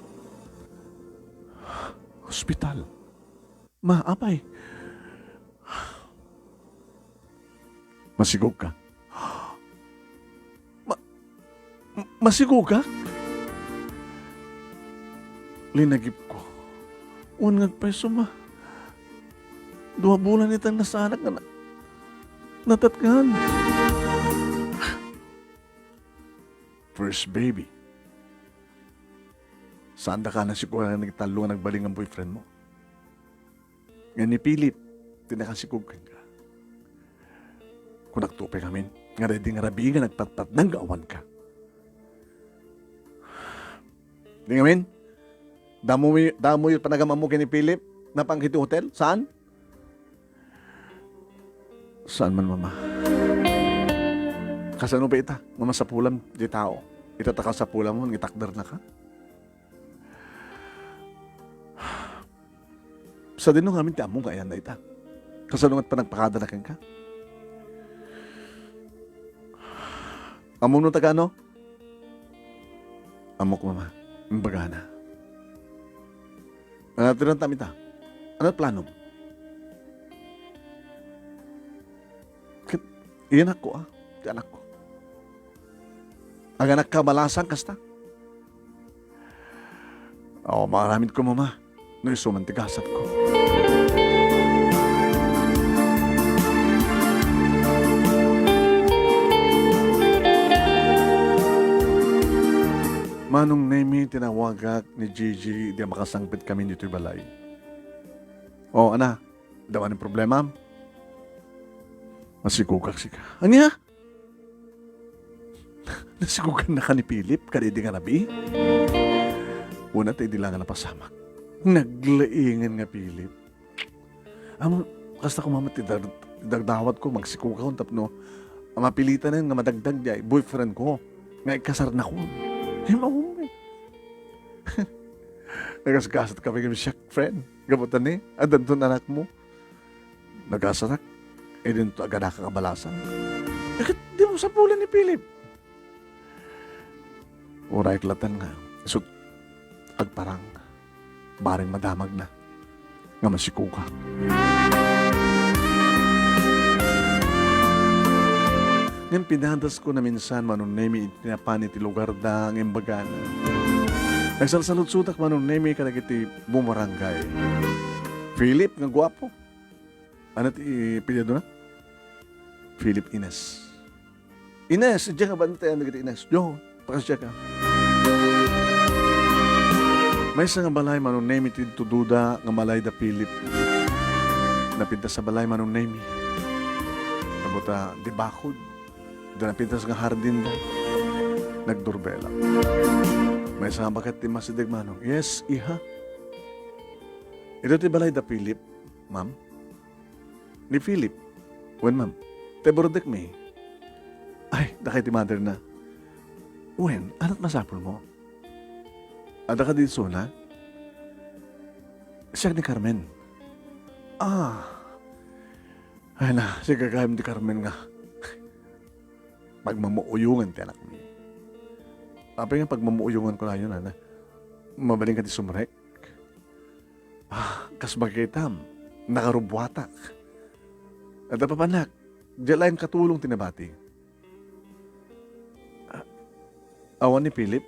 hospital. Ma, apay? Masigogka? Ma-, m-, masigogak? Linagipko. Wen nga agpayso, Ma. Dua bulan itang nasaanak nga na-, natatngan. First baby. Saandaka a nasikog a nagtallo nga nagbalin nga boyfriend mo? Nga ni Philip ti nakasikog kenka. Kunakto pay ngamin, nga daydi nga rabii nga nagpatpatnang nga awanka. Di ngamin, damo, damo iti panagamammo ken ni Philip, napan iti hotel? Saan? Saan man, Mama? Kasano pay ita nga masapulam ti tao? Ita ta kasapulamon nga itakdernaka? Sadino ngamin ti ammom nga ayanna ita? Kasano met panagpakadana kenka? Ammom no ta gaano? Ammok, Mama. Imbagana. Ania ti ranta ita? Ania ti planom? Ket, iyanakko, a. Ti anakko. Aganakka a balasang kasta? O, maaramidko, Mama, no isu man ti gasatko. Manong Nemi, tinawagak ni Gigi idi makasangpetkami ditoy balay. O, ana, adda manen problemam? Masikogak sika. Ania? Nasikogannaka ni Philip kadaydi nga rabii? Una ta idi la nga napasamak, naglaingen nga Philip. Ammom, kasta koma met ti dag-, dagdawatko, magsikogakon tapno mapilitanen nga madagdag diay boyfriendko nga ikasarnakon. Ay, maumay. Nagasgasatkami ngem siak, friend. Gapu ta ni, addanton anakmo. Nagasatak, idinto aganakak a balasang. Ket dimo sapulen ni Philip. Uray latta nga, isut' agparang, bareng madamagna nga masikogak. Ngem pinadasko naminsan, Manong Nemi, iti napan iti lugarda nga imbagana. Nagsalsaludsodak, Manong Nemi, kadagiti bumarangay. Philip nga guapo. Ania ti apelyidona? Philip Ines. Ines, diay nga bantayan dagiti Ines. Diay, pakasiaka. Maysa nga balay, Manong Nemi, ti didto duda nga balay da Philip. Napintas a balay, Manong Nemi. Gapu ta, di bakod. Diay napintas nga hardin da. Nagdurbelak. Maysa nga baket ti immasideg, Manong. Yes, iha. Isu ti balay da Philip, ma'am. Ni Philip. Wen, ma'am. Ti birthdaymi. Ay, dakay ti motherna. Wen, ania't masapulmo? Adda kadi isuna? Siak ni Carmen. Ah. Ay na, sika gayam ti Carmen nga pagmamuuyongan ti anakmi. Apay nga pagmamuuyongan kunayon, ana? Mabalin kadi sumrek? Ah, kas bakitam, nakarubbuatak. Adda papanak, diay laeng katulong ti nabati. Ah, awan ni Philip?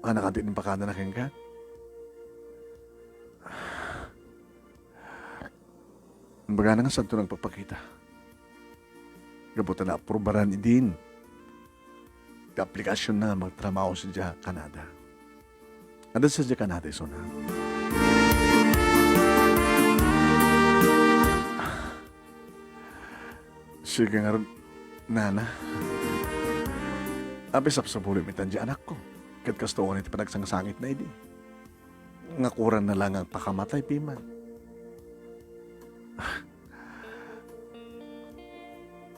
Ania kadi ti impakadana kenka? Imbagana nga saanto nagpakpakita. Gapu ta naaprubaran idin ti aplikasionna nga magtrabaho sadiay Canada. Adda sadiay Canada isuna. Sige ngarud, nana. Apay sapsapulem itan diay anakko. Ket kastoy ti panagsangsangitna idi. Nga kuarna la nga agpakamatay piman.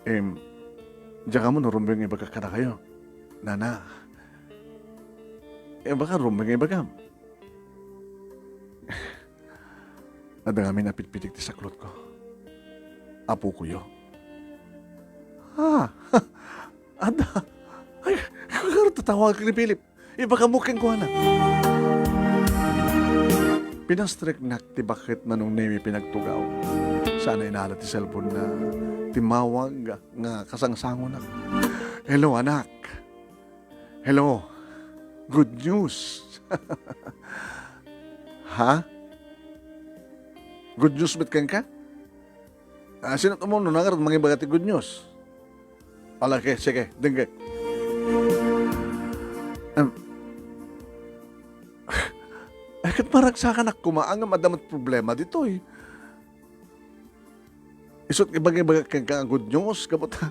Em, diak ammo no rumbeng nga ibagak kadakayo. Nana, em, baka rumbeng nga ibagam. Adda ngamin a pitpitik ti saklotko. Apokoyo. Ah, adda. Ay, ngarud tatawagak ni Philip. Ibagam kenkuana. Pinastreknak ti baket, Manong Nemi, pinagtugaw. Saan a inala ti cellphone-na. Timmawag nga kasangsangonak. Hello, anak. Hello. Good news. Ha? Good news met kenka? Ah, sino ti umuna ngarud mangibaga ti good news? Ala, ke, sige, dengngeg. Em, ay, ket maragsakanak koma, ngem adda met problema ditoy. Isu't ibagibagak kenka nga good news, gapu ta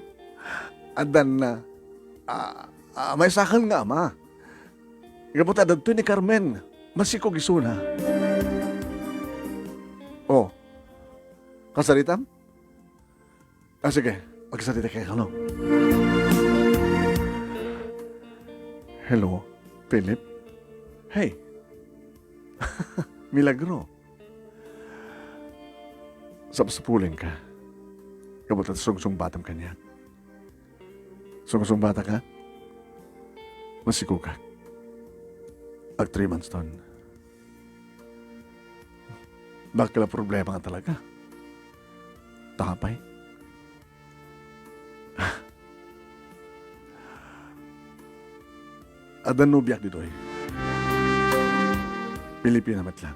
addan, ah, ah, maysakan nga ama. Gapu ta adda ditoy ni Carmen, masikog isuna. Oh, kasaritam? Ah, sige. Agsarita kenka, no? Hello, Philip? Hey. Milagro. Sapsapulem ka. Gapu ta sungsungbatam kaniak. Sungsungbatak? Masikogak. Ag three months ton. Dakkel a problema nga talaga. Ta apay? Adda nobiak ditoy. Pilipina met lang.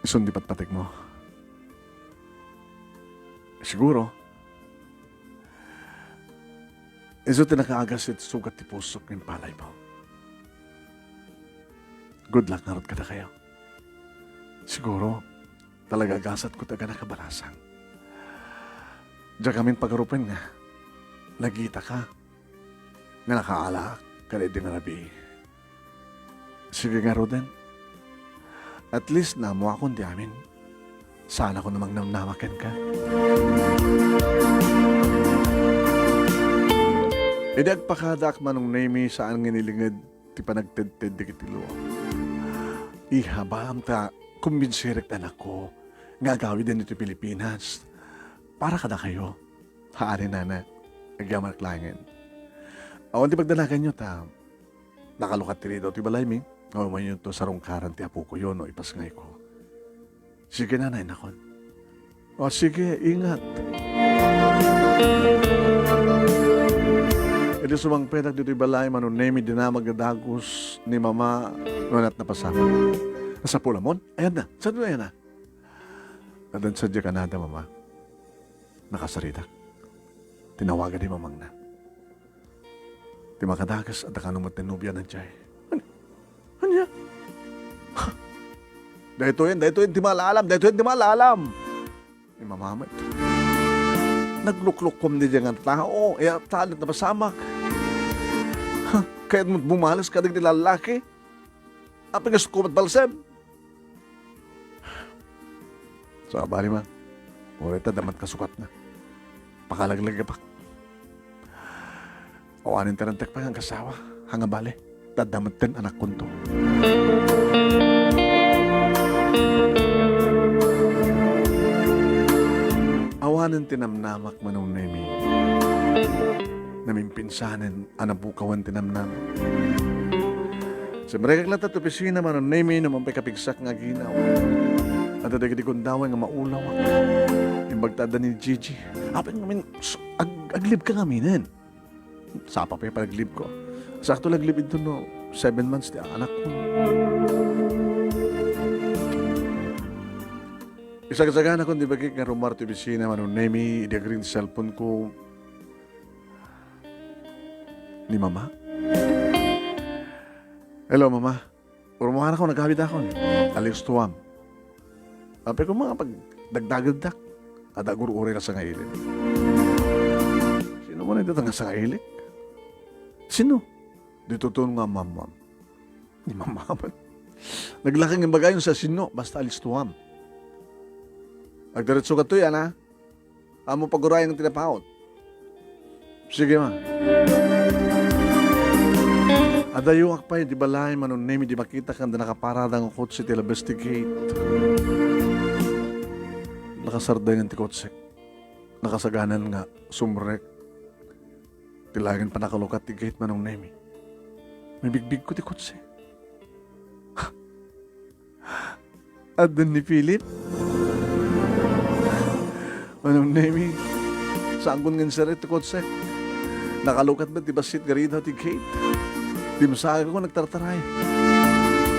Isundi patpatekmo. Siguro, isu ti nakaagas iti sugat ti pusok ken palaymo. Good luck ngarud kadakayo. Siguro, talaga agasatko ti aganaka balasang. Diak amin pagarupen nga nagitaka nga nakaalaak kadaydi nga rabii. Sige ngaruden. At least, naammoakon ti amin. Saanakon a mangnamnama kenka. Idi agpakadaak, Manong Nemy, saan nga inilinged ti panagtedted dagiti luam. Iha, baam ta kumbinsirek ti anakko nga agawiden ditoy Pilipinas para kadakayo. Haan, nana, agyamanak laengen. Awan ti pagdanaganyo ta nakalukat ti ridaw ti balaymi, nga umayonto sarungkaran ti apokoyo no ipasngayko. Sige, nana, innakon. O, sige, ingat. Idi sumangpetak ditoy balay, Manong Nemy, dinamag a dagus ni Mama no aniat napasamak. Nasapulamon? Ayanna. Saan ayanna? Addan sadiay Canada, Mama. Nakasaritak. Tinawagan ni mamangna. Ti makadagus, adda kano met ti nobiana idiay. An-, ania? Ha? Daytoyen, daytoyen ti malaalam, daytoyen ti malaalam. Ni Mama met. Nagluklukom diay nga tao, iyat ta aniat napasamak. Ha? Kayat met bumales kadagiti lallaki? Apay nga isu met balsem? Sabali man. Uray ta adda met kasukatna. Pakalaglagipak. Awanen ti rantek pay nga agkasawa. Haan nga bale. Ta adda metten anakkonto. Awanen ti namnamak, Manong Nemy. Namimpinsanen a napukawan ti namnam. Simrekak latta ti opisina, Manong Nemy, no mapay kapigsak nga aginaw. Adda dagiti gundaway nga maulawak. Imbag ta adda ni Gigi. Apay ngamin, s-, ag-, aglibka ngaminen. Sapa pay panaglibko. Sakto la aglib idto no seven months ti anakko. Isagsaganakon ti bagik nga rummuar ti opisina, Manong Nemy, idi agring ti cellphone ko ni Mama. Hello, Mama. Rummuarakon, agawidakon. Alistuam. Apay koma nga pagdagdageddak, adda agur-uray nga sangailik. Sino man dayta nga sangailik? Sino? Ditoy nga mamam. Ni Mama man. Naglaki nga imbagayo no siasino, basta alistuam. Agdiretso kadtoy, ana. Ammom pagurayen ti napaut. Sige, ma. Adayoak pay idi balay, Manong Nemy, idi makitak nga adda nakaparada nga kotse iti labes ti gate. Nakasardeng ti kotsek. Nakasaganan nga sumrek ti laeng pannakalukat ti gate, Manong Nemy. Mabigbigko ti kotse. Adda ni Philip? Manong Nemy, saankon nga insarek ti kotsek. Nakalukat met ti bassit nga ridaw ti gate. Dimsagakon agtartaray.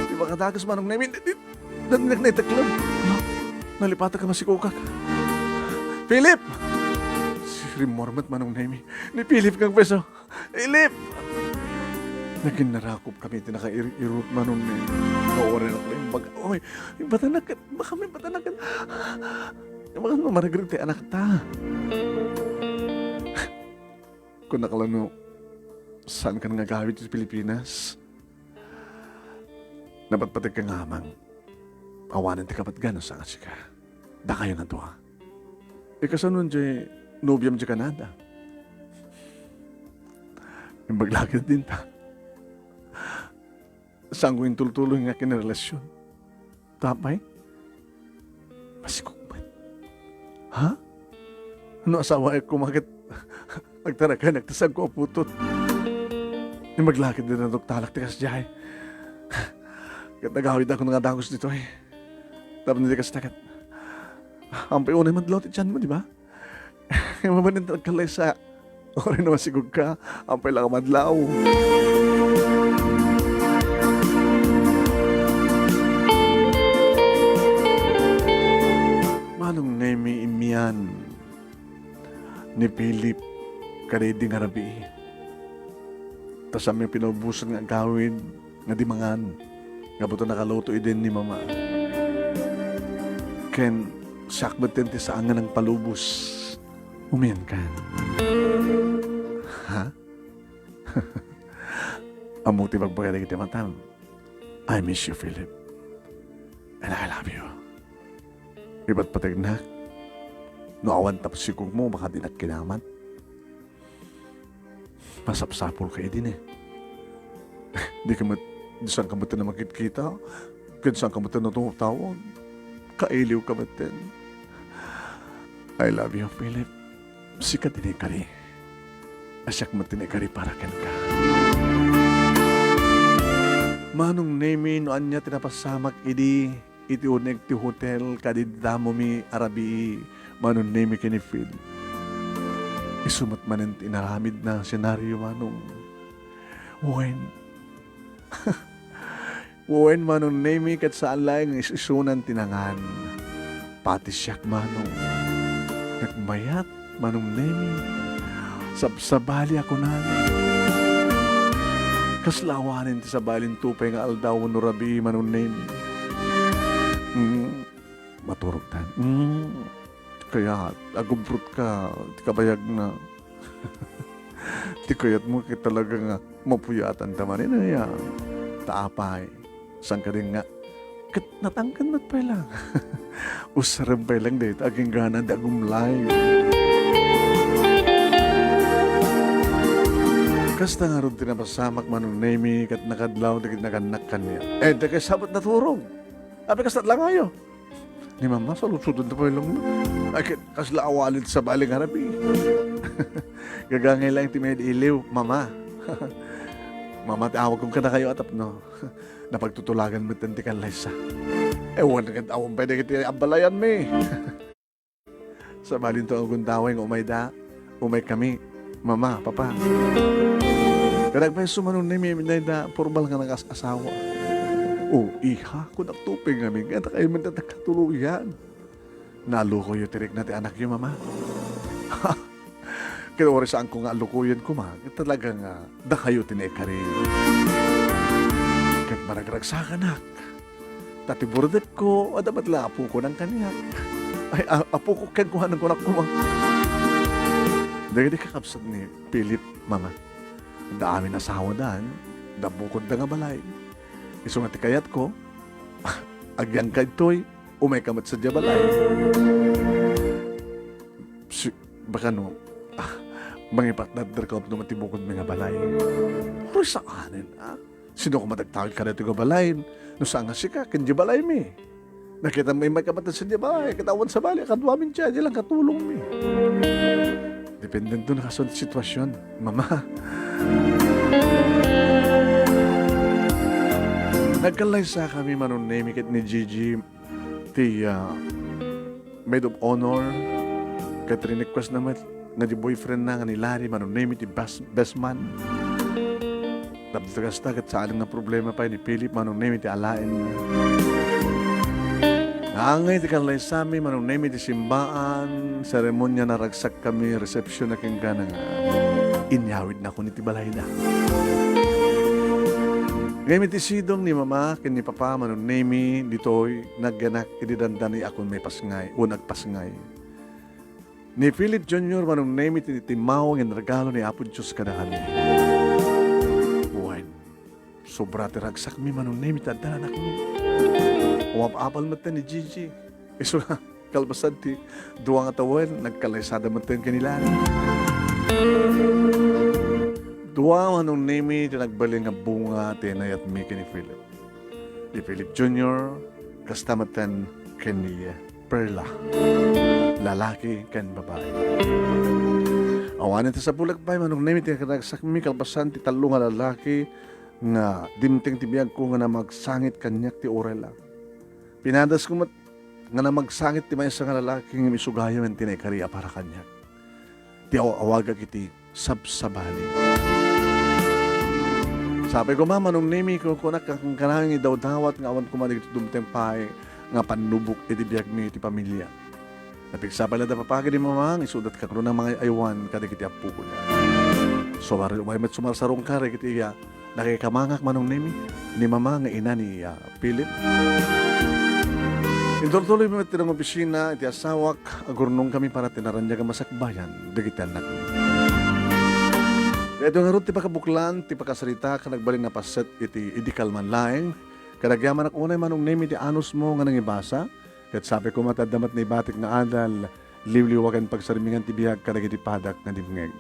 Ti makadagus, Manong Nemy, di, di, naiteklen. Nalipatak a masikukak. Philip! Rimmuar met, Manong Nemy. Ni Philip nga agpeso. Philip! Naginnarakop kami iti nakair-irot, Manong Nemy. Kawarenak la imbag-, oy, ibatanak ket, baka may ibatanak ket. Baka no maragrig ti anakta. Kunak la no, saankan nga agawid iti Pilipinas. Napatpatek ka nga amang. Awanen ti kapatgan no saan a sika. Dakayon a dua. Ikasano diay nobiam diay Canada? Imbag la ket dinta. Saanko intultuloy nga kinarelasion. Tapay? Masikog met. Ha? No asawaek koma ket agtaraganak ti saanko a putod. Imbag la ket dinta naluktalak ti kasdiay. Ket nagawidak nga dagus ditoy. Tapno di kasta ket, ampay unay madlaw ti tianmo, di ba? Mabalinta agkallaysa. Uray no masigugka, ampay la nga madlaw. Manong Nemi, immian ni Philip kadaydi nga rabii. Ta saanmi pinaubosan nga agawid nga di mangan, gapu ta nakaluto idin ni Mama. Ken siak metten ti saan nga nangpalubos. Umiankan. Ha? Ammok ti ibagbaga dagiti matam. I miss you, Philip. And I love you. Ipatpategnak, no awan tapsikogmo, baka dinak kinamat. Masapsapulka idin, eh. Dika met, di saanka met a makitkita, ken saanka met a natungtawag. Kailiwka metten. I love you, Philip. Sika ti naikari. A siak met ti naikari para kenka. Manong Nemi, no ania ti napasamak idi iti uneg ti hotel, kadaydi damomi a rabii, Manong Nemi ken ni Phil. Isu met manen ti inaramidna a senaryo, Manong. Wen, wen, Manong Nemi, ket saan laeng nga is-isunan ti nangan. Pati siak, Manong. Nagmayat, Manong Nemi. Sabsabali a kunan. Kasla awanen ti sabalinto pay nga aldaw wenno rabii, Manong Nemi. Mm, maturogtan. Mm, kayat, agubrotka ti kabayagna. Ti kayatmo ket talaga nga mapuyatan ta manen aya. Ta apay, saan kadi nga ket natangken met pay lang. Usarem pay lang dayta agingganan ti agumlay. Kasta ngarud ti napasamak, Manong Nemi, ket nakadlaw dagiti nagannak kaniak. Eh, dagiti sabet naturog. Apay, kasta la ngayo. Ni Mama, saludsodenda pay lang. Ay, ket kasla awanen ti sabali nga rabii. Gagangay laeng ti mailiw, Mama. Mama ti awagko kadakayo a tapno. Napagtutulagan metten ti kallaysa. Ewan ket awan pay dagiti abbalayanmi. Sabalinto a gundaway nga umayda. Umaykami, Mama, Papa. Ket agpayso, Manong Nemi, dayta purbal nga nagas-asawa. O, iha, kunakto pay ngamin, ket kayo met ti katuloyan. Nalukoyo ti rikna ti anakyo, Mama. Ket uray saanko nga alukoyen koma, ket talaga nga dakayo ti naikari. Ket maragragsakanak. Ta ti burdekko, adda met la apoko nang kaniak. Ay, a-, apoko kenkuanan kunak koma. Dagiti kakabsat ni Philip, Mama, adda amin asawadan, adda bukodda nga balay. Isu nga ti kayatko, agyangka ditoy, umayka met sadiay balay. Si, baka no, ah, mangipatnadderka no mati bukodmi nga balay. Uray saanen, ah? Sino koma ti agtawid kadaytoy nga balay? No saan nga sika, ken diay balaymi. Nakitam nga immayka met sadiay balay, ket awan sabali a kaduamin diay, diay lang katulongmi. Dependento na kastoy ti sitwasyon, Mama. Nagkallaysakami, Manong Nemi, ket ni Gigi ti, ah, maid of honor, ket rinequestna met nga diay boyfriendna nga ni Larry, Manong Nemi, ti best, best man. Tapno kasta, ket saan nga problema pay ni Philip, Manong Nemi, ti alaenna. Angay ti kallaysami, Manong Nemi, ti simbaan, seremonia, naragsakkami, resepsionna kenkuana nga inyawidnakon iti balayda. Ngem iti sidong ni Mama ken ni Papa, Manong Nemi, ditoy nagyanak idi dandani a kon maipasngay, wen agpasngay. Ni Philip Junior, Manong Nemi, ti, ti timmawa nga regalo ni Apo Dios kadakami. Wen, sobra ti ragsakmi, Manong Nemi, ti adda anakmi. Umap-apal met ni Gigi. Isu nga, kalpasan ti dua nga tawen, nagkallaysada met ken ni Larry. Dua, Manong Nemi, ti nagbalin nga bunga ti inayatmi ken ni Philip. Ni Philip Junior, kasta met ken ni Perla. Lalaki ken babai. Awanen ti sabulek pay, Manong Nemi, ti ragsakmi kalpasan ti tallo nga lalaki nga dimteng ti biagko nga namagsangit kaniak ti uray la. Pinadasko met nga namagsangit ti maysa nga lalaki ngem isu gayam ti naikari a para kaniak. ti aw-awagak iti sabsabali. Sapay koma, Manong Nemi, kunak nga kanayon nga idawdawat nga awan koma dagiti dumteng pay nga pannubok iti biagmi iti pamilya. Napigsapay la da papagi ni Mama nga isudat kangrunan mangay-aywan kadagiti appoyo. Sumar-, umay met sumarsarungkar dagiti iya nakikamangak, Manong Nemi, ni Mama nga ina ni, ah, Philip. Inturtuloy met ti nangopisina iti asawak, agurnongkami para ti naraniag a masakbayan dagiti annakmi. Daytoy ngarud ti pakabuklan ti pakasaritak a nagbalin a paset iti idi kalman laeng. Kadagyamanak unay, Manong Nemi, ti anusmo nga nangibasa, ket sapay koma ti adda met naibatik nga adal, liwliwa ken pagsarmingan ti biag kadagiti padak nga dimngeg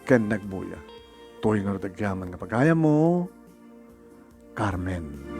ken nagbuya. Toy ngarud agyaman nga pagayammo, Carmen.